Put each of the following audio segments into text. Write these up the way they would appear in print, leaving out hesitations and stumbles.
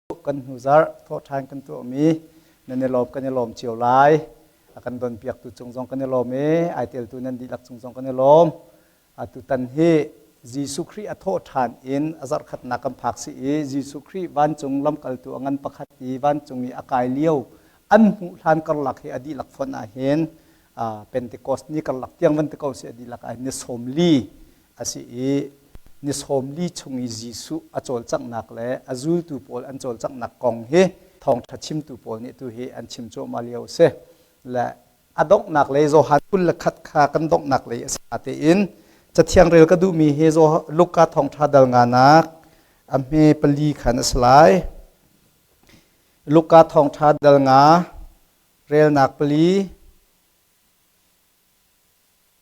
Kan hnu zarh thawhṭhan kan tuahmi nan i lawm kan i lawm cio lai. A kan donpiaktu cung zong kan i lawm i ai teltu nan dihlak cung zong kan i lawm. Atutan hi Jesuh Khrih a thawhṭhan in a zarhkhatnak kan phak si i Jesuh Khrih vancung lamkaltu a ngan pakhat i vancung i a kai lio an hmuh hlan karlak hi a dihlak fonh ahhin Pentecost ni karlak tiang van ti ko si a dihlak ah ni 40 a si i ni 40 chung i Jesuh a cawlcanghnak le a zultu pawl an cawlcanghnak kong hi thawngṭha chimtu pawl nih tu hi an chim cuahmah lio a si. Le a donghnak lei Johan 21 kha kan donghnak lei a si tein cathiang rel ka duhmi hi Luka thawngṭha dal nganak a hme pali khan a si lai. Luka thawngṭha dal nga relnak pali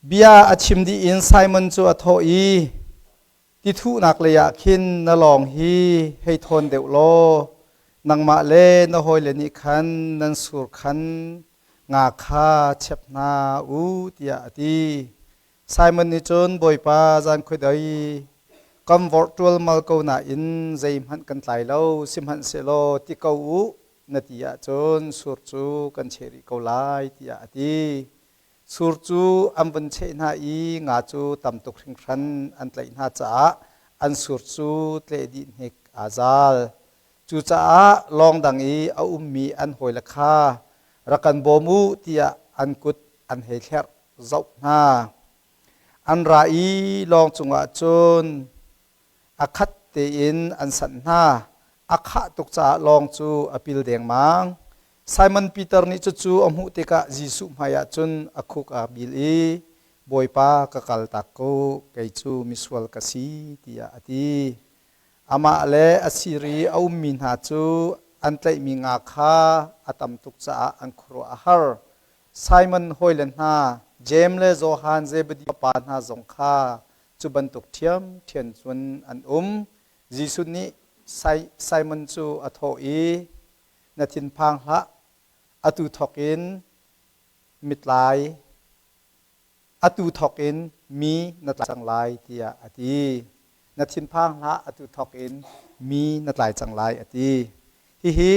Bia a chim dih in Simon cu a thawh i, Tithuhnak leiah khin na lawng hi hei thawn deuh law nangmah le na hawile nih khan nan sur khan nga kha chep hna u, tiah a ti. Simon nih cun, Bawipa, zan khuadei kan vorh ṭualmal ko nain zeihmanh kan tlai lo, sihmanhsehlaw ti ko u, na ti ahcun sur cu kan cheh rih ko lai, tiah a ti. Sur cu an vun cheh hna i nga cu tam tuk hringhran an tlaih hna caah an sur cu tleh dih hnik aa zal. Cucaah lawng dang i a ummi an hawile kha rak kan bawm u tiah an kut an hei thlerh zoh hna. An ra i lawng cungah cun a khat tein an sanh hna. A khah tuk caah lawng cu a pil dengmang. Simon Peter nih cucu a hmuh tikah Jesuh hmaiah cun a khuk aa bil i, Bawipa, ka kaltak ko, kei cu misual ka si, tiah a ti. Amah le a sir i a ummi hna cu an tlaihmi nga kha a tam tuk caah an khuaruah a har. Simon hawile hna, Jeim le Johan Zebedi fapa hna zong kha cu bantuk ṭhiamṭhiam cun an um. Jesuh nih Simon cu a thawh i, Na thinphang hlah, atu thawk in mitlai, atu thawk in mi na tlai cang lai, tiah a ti. Na thinphang hlah, atu thawk in mi na tlai cang lai, a ti. Hihi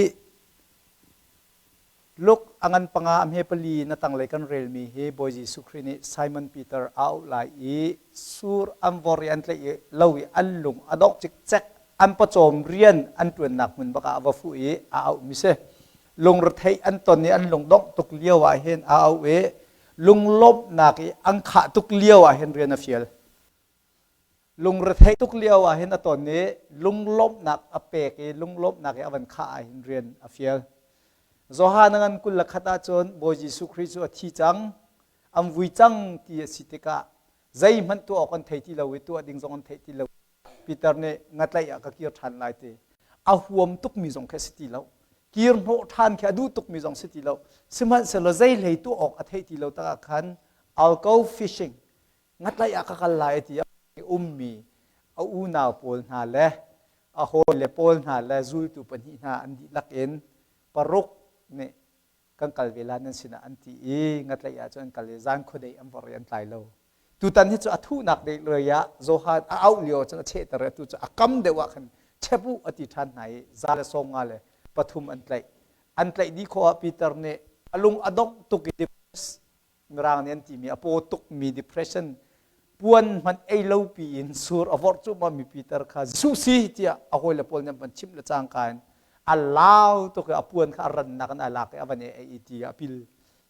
Luke a ngan panga a hme pali na tanglei kan relmi hi Bawi Jesuh Khrih nih Simon Peter a auh lai i sur an vor i an tlaih i lo i an lung a dongh cikcek an pawcawm rian an ṭuannak hmun bak ah a va fuh i a auhmi si. Lungretheih an ton i an lungdongh tuk lio ah hin a auh i lunglawmhnak i an khah tuk lio ah hin rian a fial. Lungretheih tuk lio ah hin a ton i lunglawmhnak a pek i lunglawmhnak i a van khah ah hin rian a fial. Johan a ngan 21 ahcun Bawi Jesuh Khrih cu a thi cang, an vui cang ti a si tikah zeihmanh tuah awk an thei ti lo i tuah ding zong an theih ti lo. Peter nih ngatlaih ah ka kir ṭhan lai ti. A huam tukmi zong khi a si ti lo. Kir hnawh ṭhan khi a duh tukmi zong si ti lo. Sihmanhsehlaw zei hlei tuah awk a theih ti lo takah khan I'll go fishing ngatlaih ah ka kal lai ti a ummi a unau pawl hna le a hawile pawl hna le zultu pahnih hna an dihlak in paruk nih kan kal ve la nan sinah an ti i ngatlaih ah cun an kal i zan khuadei an vor i an tlai lo. Tutan hi cu a thuhnak deuh lei ah Johan a auh lio cun a chehter i atu cu a kam deuh ah khan chep u a ti ṭhan hna i 153 an tlaih. An tlaih dih khawh ah Peter nih a lung a dongh tuk i Mirang nih an timi a paw tukmi depression puan hmanh ei lo piin sur a vorh cuahmah mi Peter kha Jesuh si tiah a hawile pawl nih an van chimh le cangka in a lau tuk i a puan kha a rannak in a lak i a van ei i ti a pil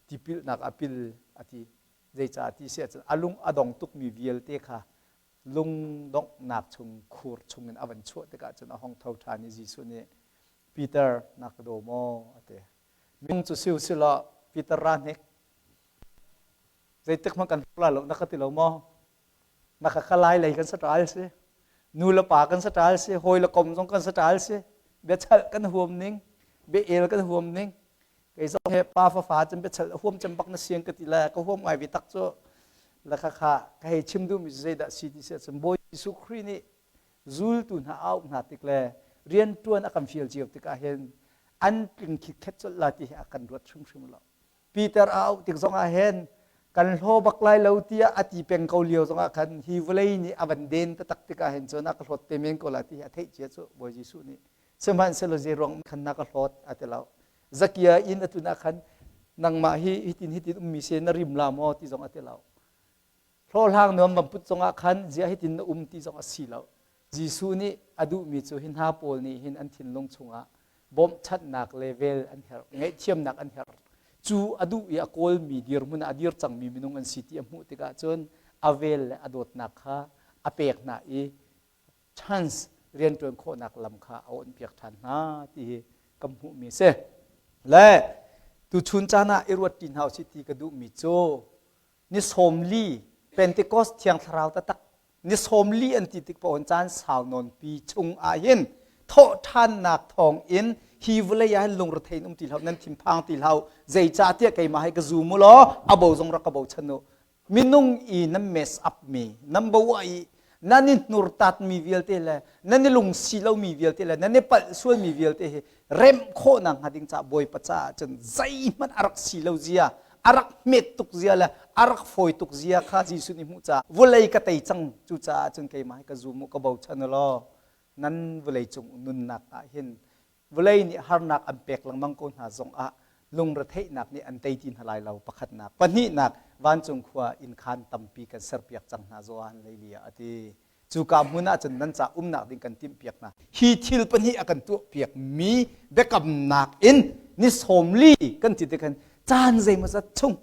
tipilnak a pil a ti. Zeicah ti si ahcun a lung a dong tukmi vialte kha lungdonghnak chung khur chungin a van chuah tikah cun a hong tho ṭhan i Jesuh nih Peter na ka daw maw a ti. Minung cu si usilaw Peter ra hnik. Zeitik hmanh kan hla lo na ka ti lo maw? Na ka ka lai lei kan saṭal si. Nu le pa kan saṭal si, hawi le kom zong kan saṭal si. Biachalh kan huam ning, bia el kan huam ning. Kei zong he pa fafa cun biachalh huam cem bak na siang ka ti le ka huam ngai ve tak cu. La kha kha ka hei chim duhmi cu zeidah si ti si ahcun Bawi Jesuh Khrih nih zultu hna a auh hna tik le rianṭuan a kan fial cio tikah hin an tling khitkhet colh la ti hi a kan ruat hrimhrim lo. Peter a auh tik zongah hin kan hlaw bak lai lo tiah a ti peng ko lio zongah khan hi vawlei nih a van den taktak tikah hin cun a ka hlawt te men ko la ti hi a theih cia cu Bawi Jesuh nih. Sihmanhsehlaw zeiruang khan na ka hlawt a ti lo. Zakia inn a tlun ah khan nangmah hi hitin hitin ummi si na rim la maw ti zong a ti lo. Hlawhhlang nuam van put zongah khan ziah hitin na um ti zong a si lo. Jesuh nih a duhmi cu hi hna pawl nih hin an thinlung chungah bawmhchanhnak le vel an herh, ngaihthiamnak an herh. Cu a duh i a kawlmi dirhmun ah a dir cangmi minung an si ti a hmuh tikah cun a vel le a dawtnak kha a pek hna i chance rianṭuan khawhnak lam kha a awnhpiak ṭhan hna ti hi kan hmuhmi a si. Le tuchun caan ah i ruat ṭi hna usih ti ka duhmi cu ni 40 Pentecost Thiang Thlarau taktak ni 40 an ti tik paoh in caan sau nawnpi chung ah hin thawhṭhannak thawng in hi vawlei ah hin lungrethei in um ti hlah nan thinphang ti hlah zeicahtiah keimah hi ka zum u law a bo zong rak ka bochan u Minung i nan mess up mi, nan bo i nan i hnurtat mi vialte le nan i lungsi lomi vialte le nan i palh sualmi vialte hi remh khawhnak hnga ding caah Bawipa caah cun zeihmanh a rak si lo zia, a rak hmet tuk zia le a rak fawi tuk zia kha Jesuh nih hmuh caah vawlei ka tei cang. Cucaah cun keimah hi ka zum u, ka bochan u law nan vawlei cung nunnak ah hin Vawlei nih harnak an pek lengmang ko hna zongah lungretheihnak nih an tei ti hna lai lo pakhatnak. Pahnihnak, vancung khua innkhan tampi kan serpiak cang hna Johan leili ah a ti. Cuka hmun ah cun nan ca umnak ding kan timhpiak hna. Hi thil pahnih a kan tuahpiakmi biakamnak in ni 40 kan ti tikhan caan zeimawzat chung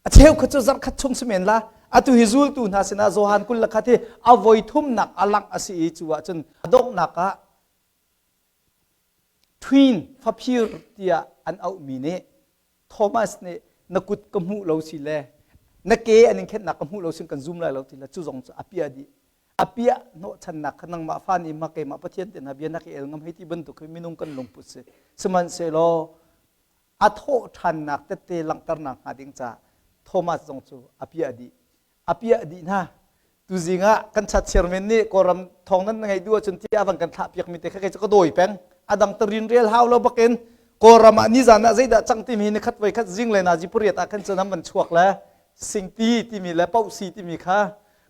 a cheu kha cu zarh khat chung si men la atu hi zultu hna sinah Johan 21 hi a voi thumnak a langh a si i cu ah cun a donghnak ah Twin faphir tiah an auhmi nih Thomas nih na kut ka hmuh lo si le na ke an in khenhnak ka hmuh lo sin kan zum lai lo ti le cu zong cu a piah dih. A piah hnawhchannak kha nangmah fa nih ma keimah Pathian te hna bia na ka el ngam hei ti bantuk hi minung kan lungput si. Sihmanhsehlaw a thawh ṭhannak tette langhternak hnga ding caah Thomas zong cu a piah dih. A piah dih hna. Tuzing ah kan chat chairman nih Kawlram thawng nan ngeih duh ahcun tiah van kan thlah piak mi te kha kei cu ka dawi peng. A dang tarin rel hau lo bakin Kawlram ah nizan ah zeidah cang timi ni khat voi khat zing le nazi pariat ah khan cun an van chuak le singti timi le pausi timi kha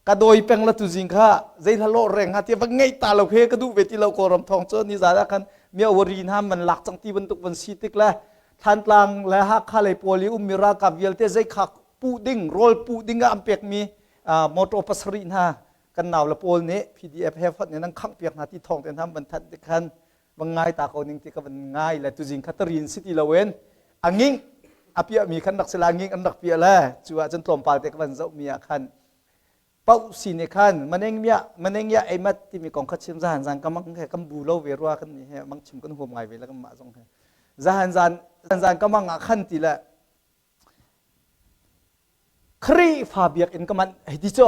ka dawi peng la tuzing kha zei hla lawh reng ha ti va ngeih ta lo khe ka duh ve ti lo Kawlram thawng cu nizan ah khan miawari hna man lak cang ti bantuk van si tik le Thantlang le Hakha lei pawl i ummi ralkap vialte zei kha puh ding rawl puh ding ah an pekmi motor pasarih hna kan nau le pawl nih PDF he fonh in an khangh piak hna ti thawng te hna van thanh ti khan van ngai ta ko ning ti ka van ngai le tuzing kha tarin si ti loin a nging a piah mi khan rak sila nging an rak piah le cu ah cun tlawmpal te ka van zoh mi ah khan pauh si ne khan maneng mia maneng ya eimat timi kong kha chim zahan zan ka mang he kan bu lo ve rua kan ni he mang chim kan huam ngai ve la kan mah zong he zahan zan zan ka mang ah khan ti le Khrihfa biakinn ka manh hei ti cu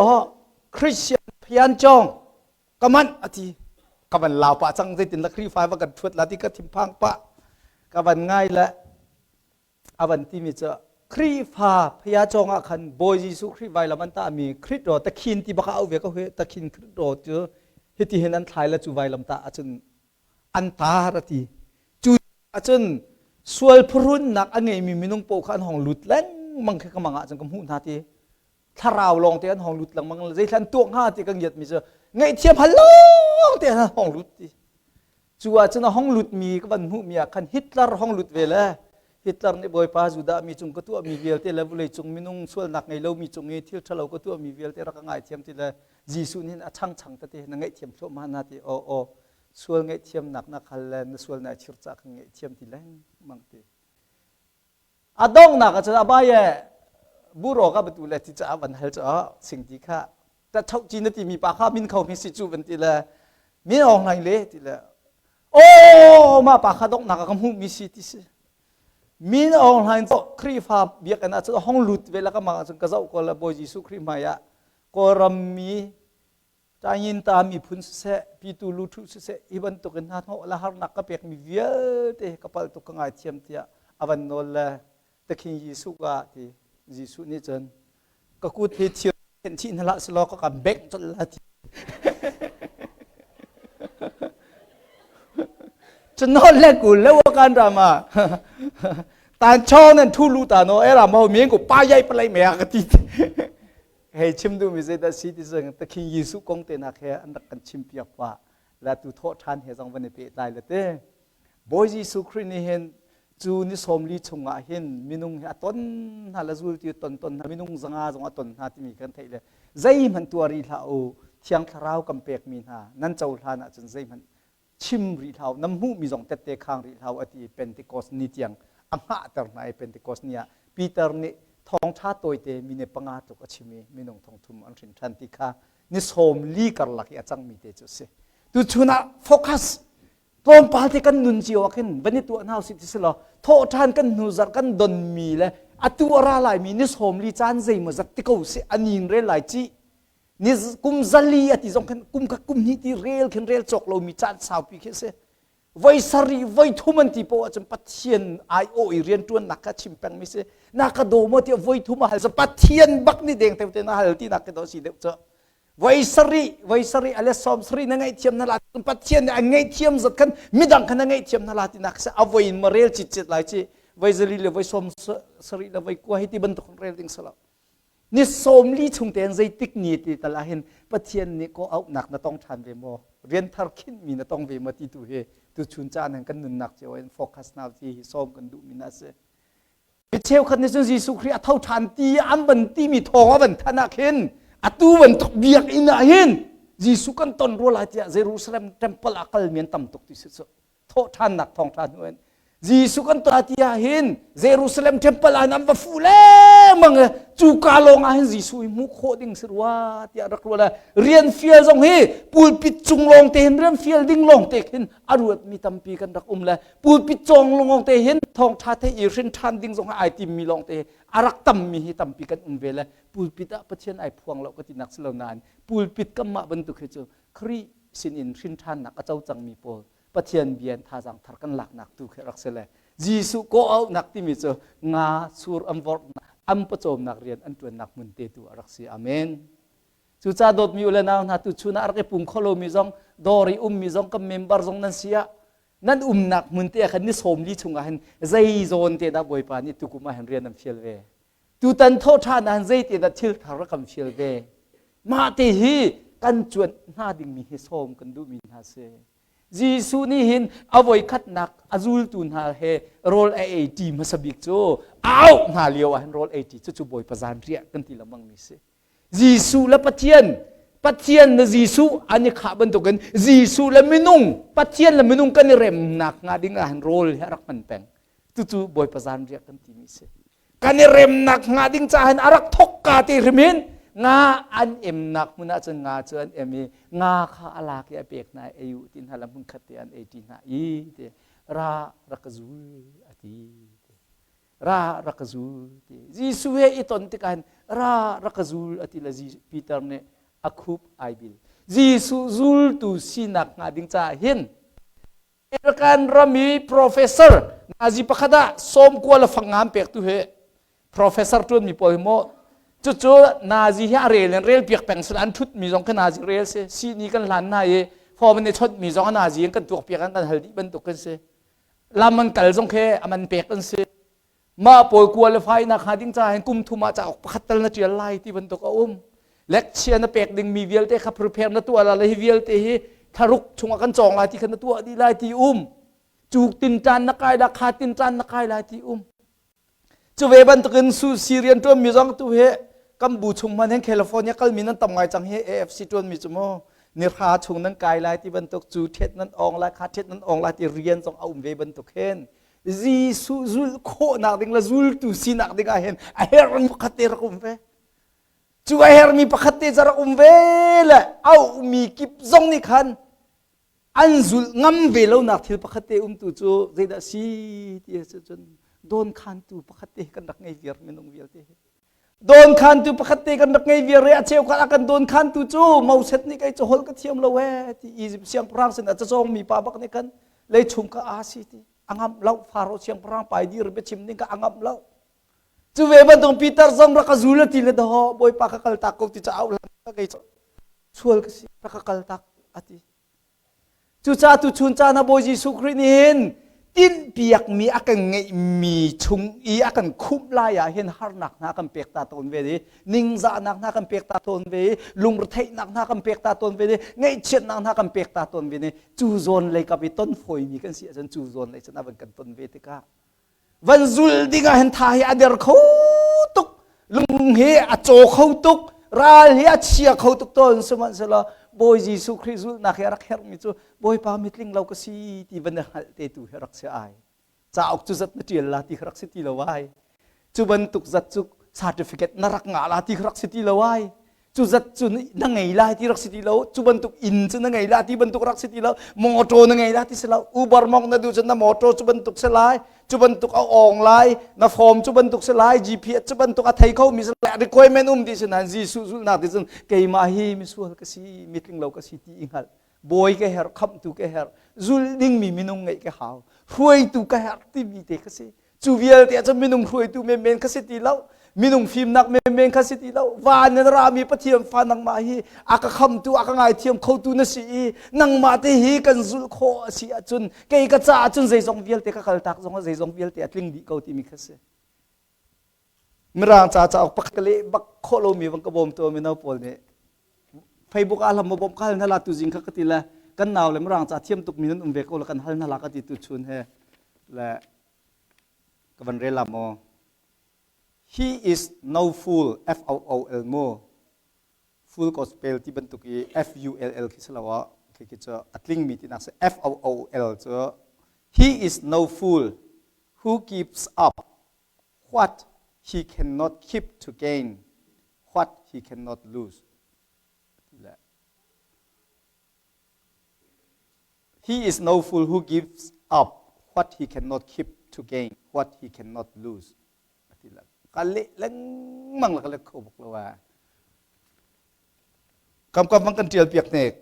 Christian phian cawng ka manh a ti ka van lau pah cang zeitin la Khrihfa va kan thuat la ti ka thinphang pah ka van ngai le a van timi cu Khrihfa phaya cawng ah khan Bawi Jesuh Khrih vailam an tahmi Khrih ro takhin ti baka au ve ko he takhin Khrih ro cu hiti hin an thlai la cu vailam tah ahcun an tar a ti cu ahcun sual phuhrunnak a ngeimi minung paoh kha an hong lut lengmang khi ka mang ahcun ka hmuh hna ti thlarau lawng te an hong lut lengmang zeithlan tuak hnga ti ka ngiat mi cu ngaihthiam hal lawng te an hong lut ti cu ahcun a hong lut mi ka van hmuh mi ah khan Hitler hong lut ve le Hitler nih Bawipa Judah mi cung ka tuah mi vialte le vulei cung minung sualnak ngei lo mi cung i thil ṭhalo ka tuah mi vialte rak ka ngaithiam ti le Jesuh nih a changchang tete na ngaihthiam thluahmah na ti aw aw sual ngaihthiamnak na khal le na sual na chir ca kan ngaihthiam ti lengmang ti a donghnak ah cun abaye buro ka batu le ti ca van hal cu sing ti kha ta tho chi na ti mi pa kha min kho mi si chu van ti le min ong hlaing le ti le o ma pa kha donghnak ka hmu mi si ti si min ong hlaing Khrihfa biakinn ah cun hong lut ve la ka ma cun ka zoh ko la Bawi Jesuh Khrih hmai ah Kawlram mi Taingin ta miphun siseh, pitu luthu siseh, hi bantuk in hna hnawh le harnak ka pekmi vialte ka palh tuk ka ngaithiam tiah a van nawl le takhin Jesuh ka ti. Jesuh nih cun ka kut hi thir khenh chih hna hlah selaw ka kan bengh colh la ti. Cun nawl le kul le kan rama tan chaw nan thu lu ta no era mau mien ko pa yai palai me ka ti. Hei chim duhmi zeidah si ti cun takhin Jesuh kong te nak he an rak kan chimpiak pah la tu thawh ṭhan he zong van i pehtlai le te. Bawi Jesuh Khrih nih hin cu ni 40 chungah hin minung hi a ton hna le zultu ton ton hna minung 500 zong a ton hna timi kan theih le zeihmanh tuah rih hlah u Thiang Thlarau kan pekmi hna nan cohlan ahcun zeihmanh chim rih hlah u nan hmuhmi zong tette khang rih hlah u a ti i Pentecost ni tiang a hngahter hna i Pentecost ni ah Peter nih thawngṭha tawite mine panga tluk a chim i minung thongthum an hrin ṭhan ti kha ni 40 karlak i a cangmi te cu a si. Tuchun ah focus tlawmpal te kan nun cio ah khin van i tuah hna usih ti si law thawhṭhan kan hnu zarh kan donmi le atu a ra laimi ni 40 caan zeimaw zat ti ko sih a nin rel lai cih ni kum 400 a ti zong khin kum kha kum hnih ti rel khin rel cawk lomi caan saupi khi a si. Voi sarih voi thum an ti poah ahcun Pathian aiawh i rianṭuannak kha chim pengmi si. Na ka daw maw tiah voi thum a hal Pathian bak nih deng te na hal tinak khi daw si deuh cu. Voi sarih voi sarih ale 70 na ngaihthiam na la Pathian nih a ngaihthiam zat khan midang khan na ngaihthiam na la tinak si. A voi in ma rel citcet lai ci. Voi 4 le voi 70 le voi 90 hi ti bantuk rel ding si lo. Ni 40 chung tein zeitik ni ti tal ah hin Pathian nih ko auhnak na tong ṭhan ve maw? Rian thar khinhmi na tong ve maw ti tu hi tuchun caan hin kan nunnak cio in focus na ti hi sawm kan duhmi na si. Mi cheukhat nih cun Jesuh Khrih a tho ṭhan ti an van timi thawng a van thanh ah khin atu bantuk biakinn ah hin Jesuh kan ton rua lai tiah Jerusalem temple ah kalmi an tam tuk ti si cu. Thawhṭhannak thawngṭha hnu in Jesuh kan tuah ti ah hin Jerusalem temple ah an va fuh lengmang i cuka lawng ah hin Jesuh hi hmuh khawh ding si rua tiah rak ruah le rian fial zong hi pulpit cung lawng te hin rian fial ding lawng te khin a ruatmi tampi kan rak um le pulpit cawng lawng te hin thawngṭha the i hrin ṭhan ding zong ai timmi lawng te a rak tammi hi tampi kan um ve le pulpit ah Pathian ai phuang lo ka ti nak si lo nain pulpit kanmah bantuk hi cu Khrih sinin hrin ṭhannak a co cangmi pawl Pathian bia in thazaang thar kan laknak tu khi rak si le Jesuh kawh-auhnak timi cu nga sur an vorhnak an pawcawmnak rian an ṭuannak hmun te tu a rak si. Amen. Cucaah dawtmi u le nau hna tuchun ah rak i pum kho lomi zong dawr i ummi zong kan member zong nan si ah nan umnak hmun te ah khan ni 40 chungah hin zei zawn te dah Bawipa nih tukum ah hin rian an fial ve. Tutan thawhṭhan ah zei te dah thil thar rak kan fial ve. Mah te hi kan cuanh hna dingmi hi sawm kan duhmi hna si. Jesuh nih hin a voikhatnak a zultu hna he rawl a ei ṭi hmasa bik cu a auh hna lio ah hin rawl ei ṭi cucu Bawipa zanriah kan ti lengmang mi si. Jesuh le Pathian, Pathian le Jesuh an i khah bantukin Jesuh le minung, Pathian le minung kan i remnak hnga ding ah hin rawl hi a rak hman peng. Cucu Bawipa zanriah kan timi si. Kan i remnak hnga ding caah hin a rak thok ka te hrim in nga an emnak hmun ah cun nga cu an em i nga kha a lak i a pek hna i ei u ti hna le hmun khat te an ei ṭi hna i ti ra rak ka zul a ti. Ra rak ka zul ti. Jesuh he i ton tikah hin ra rak ka zul a ti le Peter nih a khup ai bil. Jesuh zultu sinak hnga ding caah hin American ram i professor nazi pakhat ah 90 le fang ngam pek tu hi professor tuan mi pawl hi maw cucu nazi hi a rel in rel piak peng sila an thut mi zong khi nazi rel si sihni kan hlan hna i form in i chawnh mi zong a nazi in kan tuak piak an kan hal dih bantuk kan si lam an kal zong khi a man pek an si. Mah pawl qualify nak hnga ding caah hin kum thum ah cauk pakhat tal na ṭial lai ti bantuk a um. Lecture na pek dingmi vialte kha prepare na tuah la le hi vialte hi thlaruk chungah kan cawng lai ti kha na tuah dih lai ti um. Cu tinṭan na kai la kha tinṭan na kai lai ti um. Cu ve bantukin su Syrian ṭuanmi zong tu hi kan bu chung hman hin California kalmi nan tam ngai cang hi AFC ṭuanmi cu mu ni hra chung nan kai lai ti bantuk cu ṭhet nan ong lai kha ṭhet nan ong lai ti rian zong a um ve bantuk hin Jesuh zulh khawhnak ding le zultu sinak ding ah hin a hermi pakhat te rak um ve. Cu a hermi pakhat te cu rak um ve le auhmi kip zong nih khan an zulh ngam ve lonak thil pakhat te umtu cu zeidah si ti a si cun dawnkhantu pakhat te kan rak ngei viar minung vialte hi. Dawnkhantu pakhat te kan rak ngei viar i a cheukhat a kan dawnkhantu cu Moses nih kei cu holh ka thiam lo ee ti Egypt siangpahrang sinah cacawngmi pa bak nih khan leichung ka aa si ti a ngamh lo. Faro siangpahrang pai dir biachim ding ka a ngamh lo. Cu ve bantuk Peter zong rak ka zul a ti le daw Bawipa ka kaltak ko ti ca au hlan ka kei sual ka si rak ka kaltak a ti. Cucaah tuchun caan ah Bawi Jesuh Khrih nih hin Tinhpiakmi a kan ngeihmi chung i a kan khumh lai ah hin harnak hna kan pek ta tawn ve i ningzahnak hna kan pek ta tawn ve i lungretheihnak hna kan pek ta tawn ve i ngaihchiatnak hna kan pek ta tawn ve i cu zawn lei kap i ton fawimi kan si ahcun cu zawn lei cun a van kan ton ve tikah van zul ding ah hin tha hi a der kho tuk, lung hi a caw kho tuk, ral hi a chia kho tuk tawn. Sihmanhsehlaw Bawi Jesuh Khrih zulhnak hi a rak herhmi cu Bawipa, mitling lo ka si ti van i hngalh te tu hi rak si ai. Cauk cu zat na ṭial la ti kha rak si ti lo ai, cu bantuk zat cu certificate na rak ngah la ti kha rak si ti lo ai, cu zat cu na ngei lai ti rak si ti lo, cu bantuk inn cu na ngei la ti bantuk rak si ti lo, motor na ngei la ti si lo. Uber mong na duh cun na motor cu bantuk si lai, cu bantuk a ong lai, na form cu bantuk si lai, GPS cu bantuk a thei kho mi si lai, requirement um ti si nain Jesuh zulhnak ti cun keimah hi misual ka si, mitling lo ka si ti i hngalh, bawi ka herh, khamhtu ka herh, zulh dingmi minung ngeih ka hau, hruaitu ka herh timi te kha si. Cu vialte ah cun minung hruaitu menmen kha si ti lo, minung fimnak menmen kha si ti lo, van in rami Pathian fa nangmah hi a ka khamtu, a ka ngaithiam khotu na si i nangmah te hi kan zulh khawh a si ahcun kei ka caah cun zeizong vialte ka kaltak zong ah zeizong vialte a tling dih ko timi kha si. Mirang ca cauk pakhat ka leh bak khawh lomi bang ka bawm tu mino pawl nih Facebook ah hlam ma bawm ka hal hna la tu zing kha ka ti le kan nau le Mirang ca thiam tuk mi nan um ve ko la kan hal hna la ka ti tu chun he le ka van rel la maw. He is no fool, F O O L mu, full gospel ti bantuk i F U L L khi si lo ah khi khi cu a tlingmi tinak si. F O O L cu he is no fool who gives up what he cannot keep to gain what he cannot lose. He is no fool who gives up what he cannot keep to gain what he cannot lose. Ka leh lengmang la ka let kho bak lo a. Kam kam bang kan tial piak nek.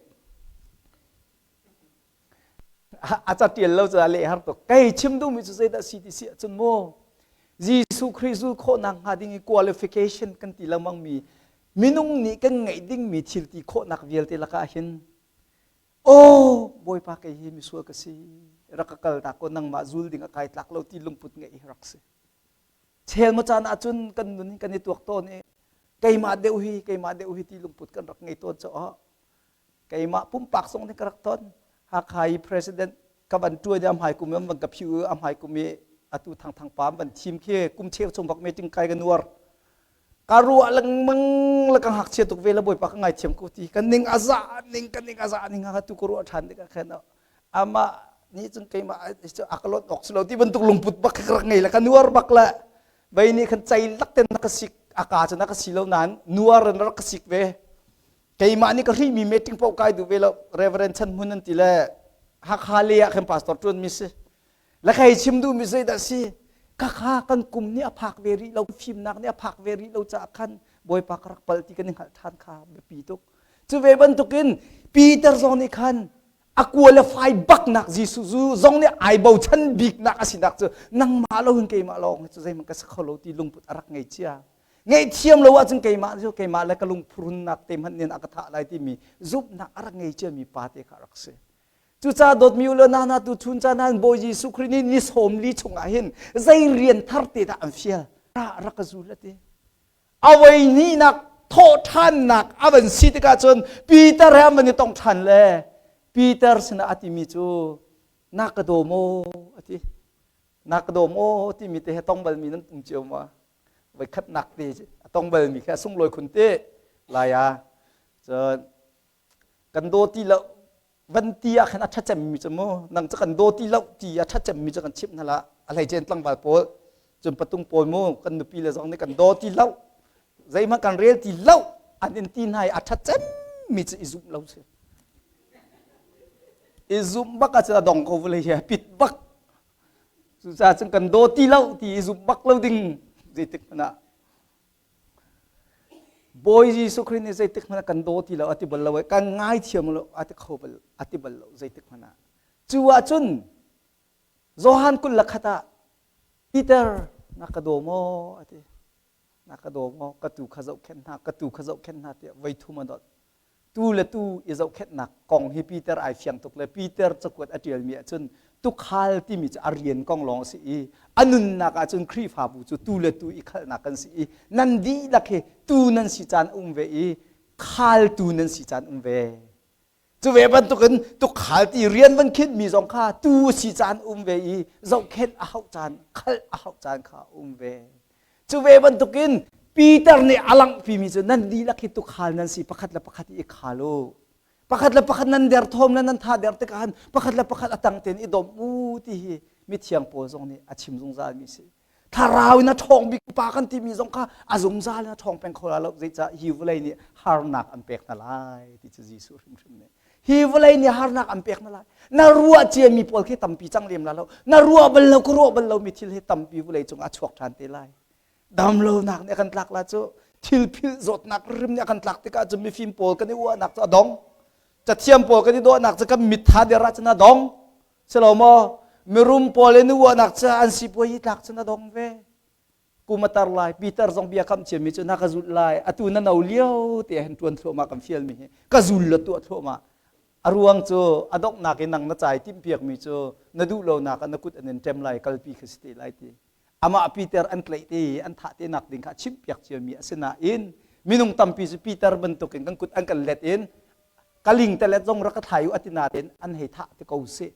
A ca tial lo ca leh har tuk. Kei chim duhmi cu zeidah si ti si ahcun mu Jesuh Khrih zul khawhnak hnga ding i qualification kan ti lengmang mi minung nih kan ngeih dingmi thil ti khawhnak vialte lakah hin, "Aw Bawipa, kei hi misual ka si, rak ka kal ta ko, nangmah zul ding a kai tlak lo," ti lungput ngeih hi rak si. Chel maw caan ahcun kan nun hi kan i tuak tawn i keimah deuh hi, keimah deuh hi ti lungput kan rak ngei tawn caah keimah pumpak zong nih ka rak ton. Hakha i president ka van tuan i a hmai kum i an van ka phiu, a hmai kum i atu Thangthang pa an van thim khi kum cheu chung bak meeting kai ka nuar ka ruah lengmang le ka ngakchia tuk ve le Bawipa ka ngaithiam ko ti kan ning a za ning, kan ning a za ning ha tu ka ruah ṭhan tikah khan amah nih cun keimah a ka lot awk si lo ti bantuk lungput bak ka rak ngei le ka nuar bak le vei nih khan cei lak ten na ka sik, a ka cu na ka si lo nain nuar in rak ka sik ve. Keimah nih ka hrihmi meeting paoh kai duh ve lo. Reverend Chan Hmun an ti le Hakha le ah khan pastor ṭuan mi si le kai chim duhmi zeidah si, khakha kan kum nih a phak ve rih lo, fimnak nih a phak ve rih lo caah khan Bawipa ka rak pal ti kan i hngalh ṭhan kha biapi tuk. Cu ve bantukin Peter zong nih khan a qualify baknak, Jesuh zu zong nih ai bochan biknak a sinak cu nangmah lo hin keimah lawng hi cu zeihmanh ka si kho lo ti lungput a rak ngei cia. Ngaihthiam lo ahcun keimah cu keimah le ka lungphurunnak te hmanh nih a ka thah lai timi zumhnak a rak ngei ciami pa te kha a rak si. Cucaah dawtmi u le nau hna, tu chun caan ah Bawi Jesuh Khrih nih ni 40 chungah hin zei rian thar te dah an fial? Ra, rak ka zul a ti. A voi hnihnak thawhṭhannak a van si tikah cun Peter he an van i tong ṭhan le Peter sinah a timi cu, "Na ka daw maw?" a ti. "Na ka daw maw?" timi te he tong balmi nan um cio maw? Voikhatnak te a tong balmi kha sunglawi khun te lai ah cun kan daw ti lo van ti ah khan a ṭha cemmi cu mu nang cu kan daw ti lo ti a ṭha cemmi cu kan chimh hna la. A hleice tlangval pawl cun patung pawl mu, kan nupi le zong nih kan daw ti lo, zeihmanh kan rel ti lo an in ti hna i a ṭha cemmi cu i zumh lo si. I zumh bak ahcun a dong ko vawlei hi a pit bak. Cucaah cun kan daw ti lo ti i zumh bak lo ding zeitik hmanh ah. Bawi Jesuh Khrih nih zeitik hmanh ah kan daw ti lo a ti bal lo, kan ngaithiam lo a ti kho bal a ti bal lo zeitik hmanh ah. Cu ahcun Johan 21 ah, "Peter, na ka daw maw?" a ti. "Na ka daw maw? Ka tuu kha zohkhenh hna, ka tuu kha zohkhenh hna," tiah voi thum a dot. Tu le tu i zohkhenhnak kong hi Peter ai fiang tuk le Peter cakuat a ṭialmi ahcun Tukhal timi cu a rian kong lawng a si i a nunnak ahcun Khrihfabu cu tu le tu i khalhnak kan si i nan dihlak hi tu nan si caan um ve i khaltu nan si caan um ve. Cu ve bantukin tukhal ti rian van khinhmi zong kha tu si caan um ve i zohkhenh a hauh caan, khalh a hauh caan kha um ve. Cu ve bantukin Peter nih a langhpimi cu nan dihlak hi tukhal nan si pakhat le pakhat i khal u. Pakhat le pakhat nan derthawm le nan tha der tikah han pakhat le pakhat a tang tein i dawm u ti hi mithiang Paul zong nih a chim zungzal mi si. Thlarau in a ṭhawng bik pa kan timi zong kha a zungzal in a ṭhawng peng kho la lo zeicah hi vawlei nih harnak an pek hna lai ti cu Jesuh hrimhrim nih hi vawlei nih harnak an pek hna lai. Na ruah ciami pawl khi tampi cang lem la lo. Na ruah bal lo ka ruah bal lomi thil hi tampi vawlei cung ah chuak ṭhan te lai. Damlonak nih a kan tlak la cu thil philh zawtnak rim nih a kan tlak tikah cun mifim pawl kan i uahnak cu a dong. Cathiam pawl kan i dawhnak cu kan mit tha der ahcun a dong. Si lo maw? Mirum pawl in uahnak cu an sipuai tlak cun a dong ve. Kum a tar lai, Peter zong bia kam ciami cu na ka zulh lai. Atu na no lio te hin tuan thluahmah kan fialmi hi ka zul la tuah thluahmah. A ruang cu a donghnak in nang na cai timhpiakmi cu na duh lonak ah na kut an in ṭem lai kalpi kha si te lai ti. Amah Peter an tlaih te i an thah te nak ding kha chimhpiak ciami a si nain minung tampi cu Peter bantukin kan kut an kan let in kaling telet zong rak ka thlai u ati nain an hei thah te ko sih.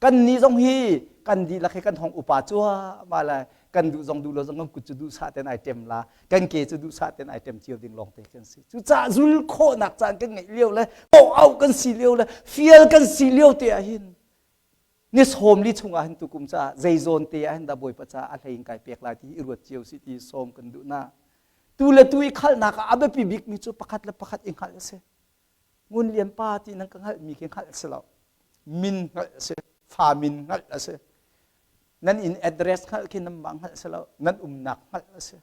Kan nih zong hi kan dihlak hi kan hong upa cuahmah le kan duh zong duh lo zong kan kut cu duhsah ten ai ṭem la kan ke cu duhsah ten ai ṭem cio ding lawng te kan si. Cucaah zul khawhnak caan kan ngeih lio le kawh auh kan si lio le fial kan si lio te ah hin ni 40 chungah hin tukum caah zei zawn te ah hin dah Bawipa caah a hlei in kai pek lai ti i ruat cio si ti sawm kan duh na. Tu le tu i khalhnak ah a biapi bikmi cu pakhat le pakhat i hngalh a si. Ngun Lian pa ti nan ka hngalhmi khi hngalh a si lo. Min hngalh a si. Fa min hngalh a si. Nan inn address hngalh khi nanmah hngalh a si lo. Nan umnak hngalh a si.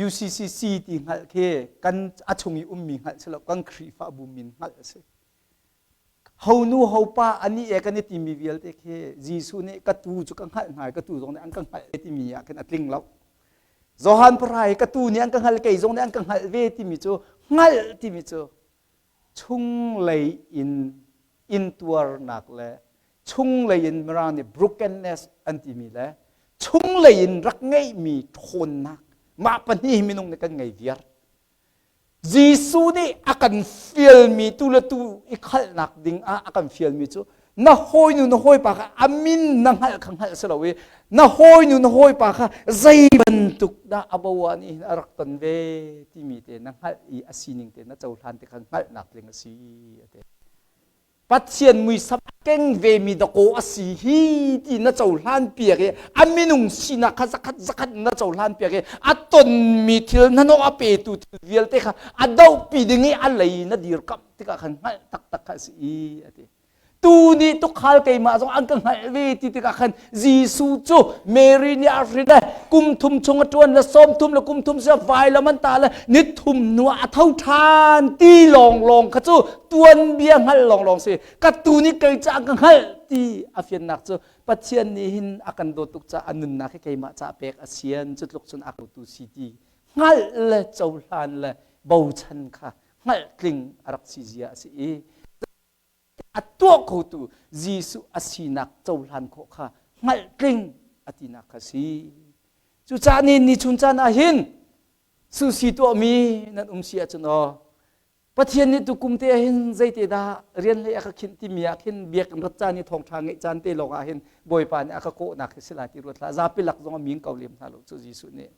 UCCC ti hngalh khi kan a chung i ummi hngalh si lo. Kan Khrihfabu min hngalh a si. Ho nu ho pa ani e kan i timi vialte khi Jesuh nih ka tuu cu ka hngalh hna i ka tuu zong nih an ka hngalh timi ah khin a tling lo. Johan pahra i ka tuu nih an ka hngalh kei zong nih an ka hngalh ve timi cu hngalh timi cu chunglei in intuarnak le chunglei in Mirang nih brokenness an timi le chunglei in rak ngeihmi ṭhawnnak mah pahnih hi minung nih kan ngei viar. Jesuh nih a kan fialmi tu le tu i khalhnak ding ah a kan fialmi cu na hawinu na hawipa kha a min na hngalh kha hngalh si lo i na hawinu na hawipa kha zei bantuk dah a bo ah nih hin a rak ton ve timi te na hngalh i a sining te na cohlan te kha hngalhnak tling a si a ti. Pathian muisam a keng vemi dakaw a si hi ti na cohlan piak i a minung sinak kha zakhat zakhat na cohlan piak i a tonmi thil hnahnawh a petu thil vialte kha a dohpi ding i a lei na dirkamh tikah khan hngalh taktak kha a si i a ti. Tu nih tukhal keimah zong an ka hngalh ve ti tikah khan Jesuh cu Mary nih a hrin le kum thum chung a ṭuan le 30 le kum thum sia vailam an ta le ni thum hnu ah a tho ṭhan ti lawnglawng kha cu tuanbia hngalh lawnglawng si ka tu nih kei ca ka hngalh ti a fiannak cu Pathian nih hin a kan dawt tuk caah a nunnak hi keimah ca pek a sian cu tluk cun a tu si ti hngalh le cohlan le bochan kha hngalh tling a rak si zia a si i a tuah khotu Jesuh a sinak cohlan khawh kha hngalh tling a tinak kha si. Cucaah ni ni chun caan ah hin susi tuahmi nan um si ahcun aw Pathian nih tukum te ah hin zeite dah rian hlei a ka khinh timi ah khin biakinn rat caan i thawngṭha ngeih caan te lawng ah hin Bawipa nih a ka kawhnak hi si lai ti ruat hlah. Zapi lak zong a min ko lem hna lo cu Jesuh nih.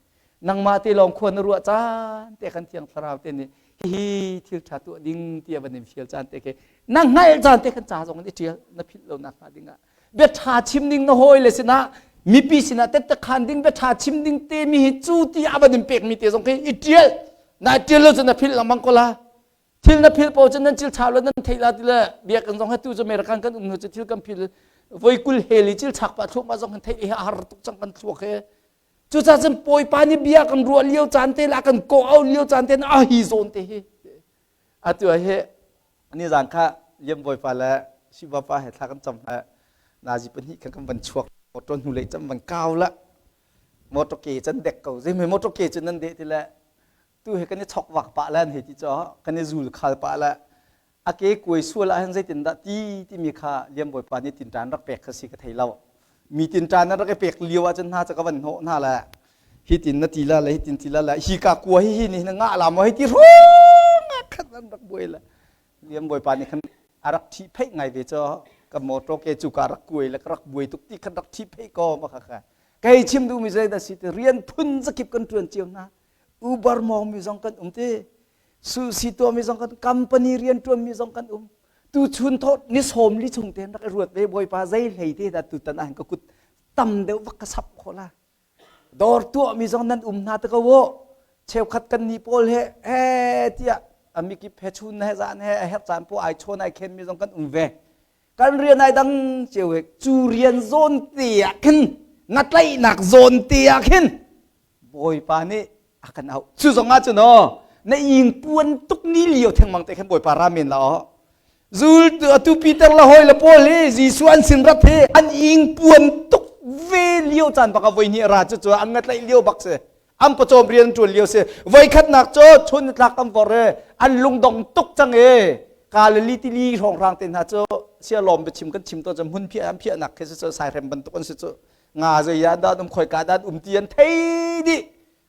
Nangmah te lawng khua na ruah caan te khan Thiang Thlarau te nih hihi thil ṭha tuah ding ti a van in fial caan te khi na hngalh caan te khan ca zong in i ṭial na philh lo nak hnga ding ah bia ṭha chim ding na hawi le sinah mipi sinah tette khan ding bia ṭha chim ding te mi hi cu ti a van in pek mi te zong khi i ṭial na ṭial lo cun na philh lengmang ko la thil na philh paoh cun nan cil chau le nan theih la ti le biakinn zong he tu cu American kan um hnu cu thil kan phil voi kul hel i cil chak pah thluahmah zong kan theih i a har tuk cang kan thluak he Cucaah cun Bawipa nih bia kan ruah lio caan te le a kan kawh auh lio caan te a hi zawn te hi. Atu ah hi nizan kha Liam Bawipa le Shiva pa he thla kan cam hna. Nazi pahnih khan kan van chuak motor hnu lei cam van kau la motor ke can dek ko zei me motor ke cu nan deh ti le tu he kan i chok vak pah le an hei ti cho kan i zul khal pah le. A ke kuai sual ahhin zeitindah ti timi kha Liam Bawipa nih tinṭan rak pek kha si ka thei lo. Mi tinṭan na rak i pek lio ahcun hna cu ka van hnawh hna le hitin na ti la le hitin ti la le hi ka kua hi hi nih na ngah la maw hei ti hrawng ah khan an rak buai le Liam Bawipa nih khan a rak ṭhih pheih ngai ve cu ka motor ke cu ka rak kuai le ka rak buai tuk ti khan rak ṭhih pheih ko ma kha kha kei chim duhmi zei dah si ti rian phun zakip kan ṭuan cio hna Uber mawngmi zong kan um ti susi tuahmi zong kan company rian ṭuanmi zong kan um tu chun thawt ni sawm li chung ten rak i ruat ve bawipa zei hlei te dah tutan ah ka kut tam deuh vak ka sap khawh la dawr tuahmi zong nan um hna te ko wo cheukhat kan ni pawl he he tiah amikip he chun he zan he a herh caan po ai chawn ai khen mi zong kan um ve kan rian ai dang cio he cu rian zawn te ah khin ngatlaihnak zawn te ah khin Bawipa nih a kan auh. Cu zong ah cun aw na ing puan tuk ni lio thengmang te khan Bawipa ra men la aw. Zul atu Peter la hoi la Paul hi Jesuh an sin rat hi an ing puan tuk ve lio caan bak a voi hnih ra cu cu an ngatlaih lio bak si. An pawcawm rian ṭuan lio si. Voi khatnak cu chun tlak kan vor e an lungdong tuk cang e. Galilee tili hrawnghrang te hna cu sia lawm biachim kan chim to cu hmun phiah an phiahnak khi si cu saihrem bantuk an si cu nga zei ah dah um khoika dah um ti an thei dih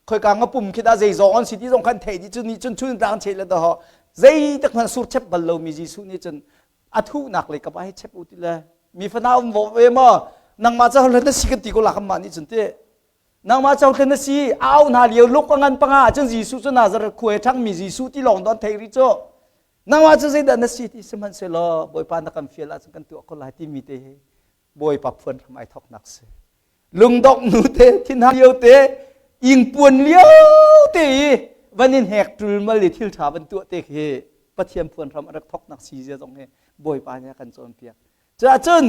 khoika nga pum khi dah zei zawng an si ti zong khan thei dih cu nih cun chun tlang cheh le dah zei tak hmanh sur chep bal lomi Jesuh nih cun a thuhnak lei kap ah hei chep u ti le mi fana um vo ve maw nangmah ca hlen na si kan ti ko la kan mah nih cun ti nangmah ca hlen na si au hna lio luk a ngan panga cun Jesuh cu Nazareth khua i ṭhangmi Jesuh ti lawng don thei ri cu nangmah cu zeidah na si ti sihmanhsehlaw Bawipa na kan fial ahcun kan tuah ko lai timi te hi Bawipa phuan hram ai thoknak si. Lungdongh nu te, thinhang lio te, ingpuan lio te i van in hek ṭulmal i thil ṭha van tuah te khi Pathian phuan hram a rak thoknak si zia zong hi Bawipa nih a kan cawnpiak. Cuahcun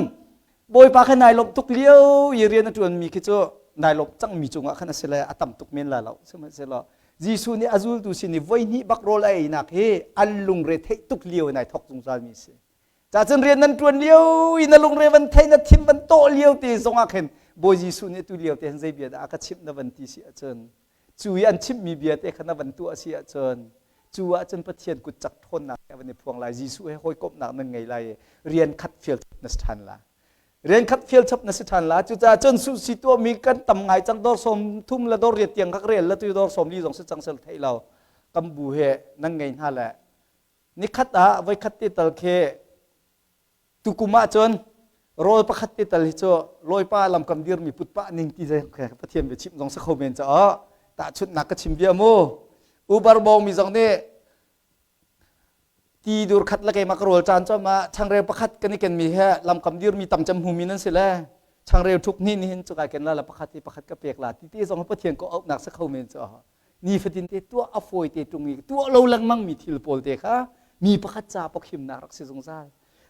Bawipa kha nai lawmh tuk lio i rian a ṭuanmi khi cu nai lawmh cangmi cungah khan a si le a tam tuk men la lo. Sihmanhsehlaw Jesuh nih a zultu sin i voihnih bak rawl a einak hi an lungre theih tuk lio in ai thok zungzalmi a si. Cacun rian nan ṭuan lio i na lungre van thei na thim van tawh lio te zongah khin Bawi Jesuh nih tu lio te hin zei bia dah a ka chimh na van ti si ahcun cu i an chimhmi bia te kha na van tuah si ahcun cu ahcun Pathian kut cak ṭhawnnak he van i phuang lai Jesuh he hawikomhnak nan ngei lai i rian khat fial na si ṭhan la rian khat fial chap na si ṭhan la cucaah cun suhsi tuahmi kan tam ngai cang dor sawm thum le dor riat tiang kha rel la tu dor sawm li zong si cang sel theih lo kan bu he nan ngei hna le Nikhat ah voikhat te tal khi tukum ahcun rawl pakhat te tal hi cu lawipa lamkam dirmi putpah ning ti zai Pathian bia chimh zong si kho men caah tahchunhnak ka chim bia mu. Uber bawngmi zong nih ti dur khat le keimah ka rawl caan cu ma changreu pakhat kan i kenmi he lamkam dirmi tam cem hmumi nan si le changreu thuk hnih nih hin cu kai ken la la pakhat hi pakhat ka pek la ti te zong Pathian ko auhnak si kho men cu nifatin te tuah a fawi te ṭung i tuah lo lengmang mi thil pawl te kha mi pakhat ca pawkhimnak rak si zungzal.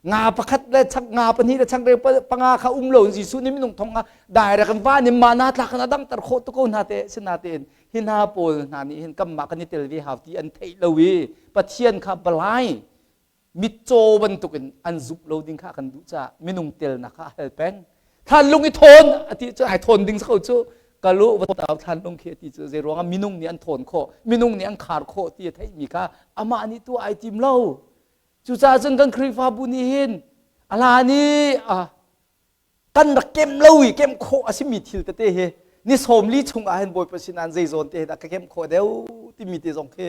Nga pakhat le chak nga pahnih le changreu panga kha um lo in Jesuh nih minung thong ah direct in van in mana tla khan a dangter khawh tu ko hna te sinatein hi hna pawl hna nih hin kanmah kan i tel ve hau ti an theih lo i Pathian kha balai mitcaw bantukin an zumh lo ding kha kan duh caah minung telnak kha a hal peng. Thlanlung i thawn a ti cu ai thawn ding ko cu. Kalu va tau thlanlung khi a ti cu zei ruangah minung nih an thawn khawh minung nih an khar khawh ti a theihmi kha amah nih tu ai tim lo. Cucaah cun kan Khrihfabu nih hin a hlan i kan rak kemh lo i kemh khawh a simi thil tete hi ni sawm li chung ah hin Bawipa sin zei zawn te dah ka kemh khawh deuh timi te zong khi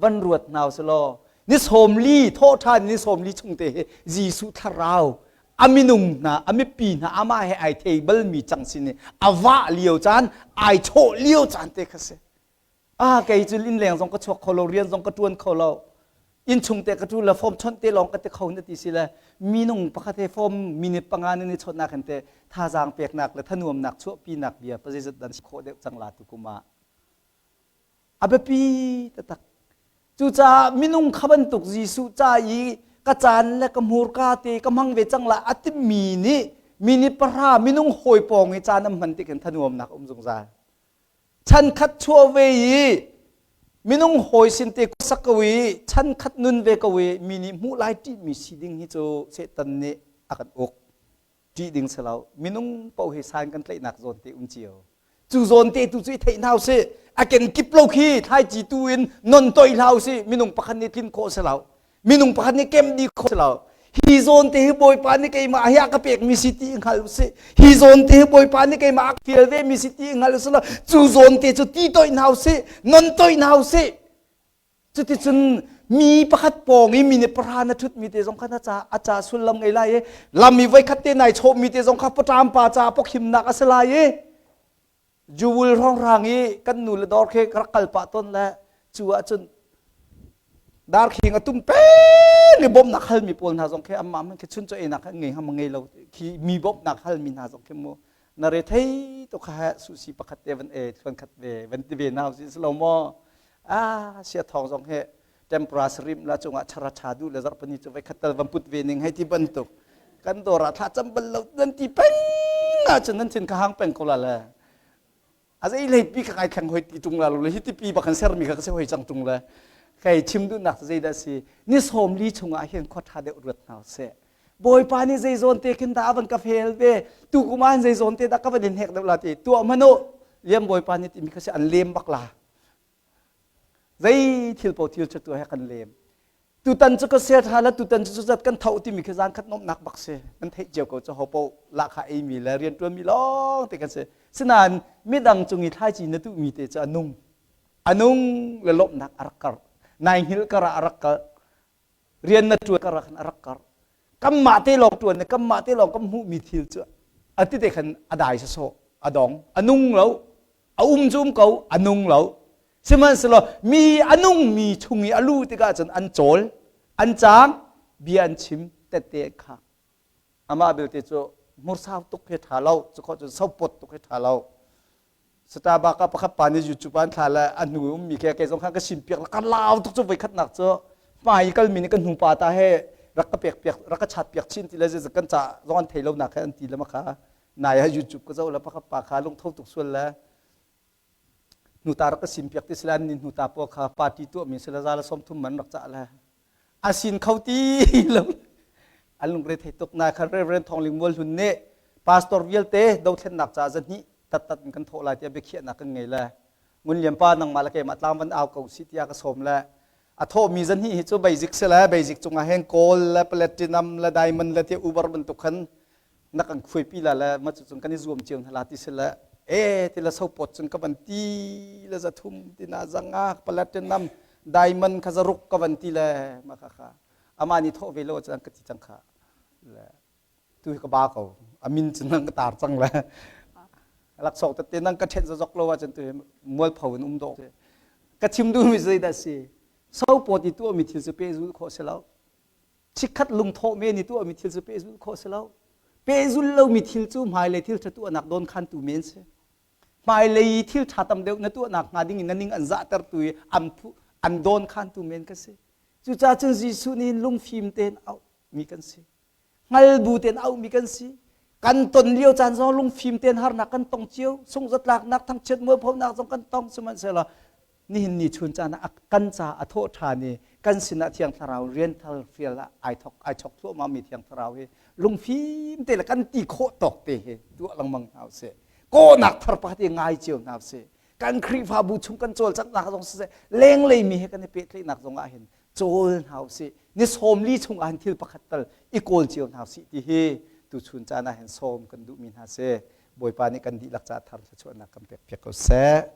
van ruat hna usih law ni sawm li thawh ṭhan ni sawm li chung te hi Jesuh thlarau a minung hna a mipi hna amah he ai thei balmi cang sin i a vah lio caan ai chawh lio caan te kha si. Ah kei cu innleng zong ka chuak kho lo rian zong ka ṭuan kho lo innchung te ka ṭu le form chawnh te lawng ka ti kho na ti si le minung pakhat he form minute panga nan i chawnhnak hin te thazaang peknak le thanuamnak chuahpinak bia pazeizat dan si khawh deuh cang la tu kum ah a biapi taktak. Cucaah minung kha bantuk Jesuh ca i ka caan le ka hmurka te ka hmang ve cang la a timi nih minute pahra minung hawi pawng i caan an hman tik hin thanuamnak um zungzal. Chan khat chuah ve i minung hawi sin te sak ko i chan khat nun ve ko i mi nih hmuh lai ṭihmi si ding hi cu Satan nih a kan uk. Ṭih ding si lo. Minung paoh hi san kan tlaihnak zawn te um cio. Cu zawn te tu cu i theih hna usih. A kenkip lo khi thlaici tu in non toi hlah usih. Minung pakhat nih tlin khawh si lo. Minung pakhat nih kem dih khawh si lo. Hi zawn te hi Bawipa nih keimah hi a ka pekmi si ti hngal usih. Hi zawn te hi Bawipa nih keimah a fial ve mi si ti hngal usih law cu zawn te cu ti toih hna usih, non toih hna usih. Cuticun mi pakhat pawng i mi nih pahra na ṭhutmi te zong kha na ca a ca sullam ngei lai i lam i voikhat te nai chawhmi te zong kha paṭam pa ca pawkhimnak a si lai i Juwul hrawnghrang i kan nu le dawr khi ka rak kal pah tawn le cu ahcun darkhing a tum peng i bawmhnak halmi pawl hna zong khi anmah hmanh khi chuncaw einak an ngei hngam ngei lo khi mi bawmhnak halmi hna zong khi mu na re thei tuk kha susi pakhat te van e thluan khat ve van ti ve na si lo maw ah sia thawng zong he tempura sarim la cungah chara cha du le zarhpani cu vai khat tal van put ve ning hei ti bantuk kan dawr ah thla cam bal lo nan ti peng ahcun nan thin ka hang peng ko la le a zei lei pi ka kai thleng hoi ti tung la lo le hi ti pi bak kan ser mi kha ka se hoi cang tung le kai chim duhnak zei dah si ni sawm li chungah hin khua tha deuh ruat hna seh Bawipa nih zei zawn te khin dah a van ka fel ve tu kum ah zei zawn te dah ka van in hek deuh la ti tuah hmanh u liam Bawipa nih timi kha si an lem bak la Zei thil paoh thil ṭha he kan lem. Tutan cu ka sia ṭha la tutan cu zat kan tho timi khi zan khat nuamhnak bak si. Kan theih cio ko cu ho paoh lahkhah eimi le rianṭuanmi lawng te kan si. Sinain midang cung i thlaici na tuhmi te cu a nung. A nung le lawmhnak a rak kar. Nai hngilh kar ah a rak kal. Rian na ṭuan kar ah khan a rak kar. Kanmah te lawng ṭuan le kanmah te lawng kan hmuhmi thil cu a ti te khan a dai sawsawh, a dong, a nung lo. A um cu um ko, a nung lo. Sihmanhsehlaw mi a nungmi chung i a luh tikah cun an cawl, an caang, bia an chim, tette an khak. Amah belte cu hmursau tuk hi ṭha lo, cukhawh cun sopawt tuk hi ṭha lo. Starbucks ah pakhat pa nih YouTube an thla le a hnu ummi ke kei zong khan ka sim piak ka lau tuk cu voikhatnak cu hmai i kalmi nih kan hnu pa ta he rak ka pek piak rak ka chat piak chin ti le zei kan ca zong an thei lo nak he an ti le ma kha nai ha YouTube ka zoh le pakhat pa kha lungtho tuk sual le hnuta rak ka sim piak ti sila ni hnuta pawl kha party tuah mi sila za la 30 man rak cah le a sin kho ti lo an lungre thei tuk na khan Reverend Thong Ling Mual Hlun nih pastor vialte dothlennak ca zahnih tattat in kan thawh lai tiah biakhiahnak kan ngei le Ngun Lian pa nangmah le keimah tlang van au ko si tiah ka sawm le a thawhmi zahnih hi cu basic si le basic cungah hen gold le platinum le diamond le tiah uber bantuk khan na kan khuaipi la le ma cu cun kan i zuam cio hna la ti si le e ti le sopawt cun ka van ti le zathum ti na zanga platinum diamond kha zaruk ka van ti le ma kha kha ama ni thawh ve lo cun ka ti cang kha le tu hi ka ba ko amin cun nang ka tar cang le laksawk tete nang ka ṭhen zazok lo ahcun tu hi mualpho in um dawh ka chim duhmi zeidah si sopawt i tuahmi thil cu pehzulh khawh si lo Chikkhat lungthawh men i tuahmi thil cu pehzulh khawh si lo. Pehzulh lomi thil cu hmailei thil ṭha tuahnak dawnkhantu men si. Hmailei thil ṭha tam deuh na tuahnak hnga ding in na ning an zahtertu i an phu an dawnkhantu men ka si. Cucaah cun Jesuh nih lungfim tein auhmi kan si. Hngal bu tein auhmi kan si. Kan ton lio caan zong lungfim tein harnak kan tong cio. Sungzatlaknak, thangchiat mualphonak zong kan tong. Sihmanhsehlaw nihin ni chun caan ah kan ca a thawh ṭhan i kan sinah Thiang Thlarau rian thal fial ah ai thok ai chok thluahmah mi Thiang Thlarau hi lungfim te le kan ti khawh tawk te hi tuah lengmang hna usih kawhnak thar pakhat hi ngai cio hna usih kan Khrihfabu chung kan cawlcanghnak zong siseh lenglei mi he kan i pehtlaihnak zong ah hin cawl hna usih ni 40 chung ah hin thil pakhat tal i kawl cio hna usih ti hi tuchun caan ah hin sawm kan duhmi hna si Bawipa nih kan dihlak ca thar thluachuahnak kan pek piak ko seh.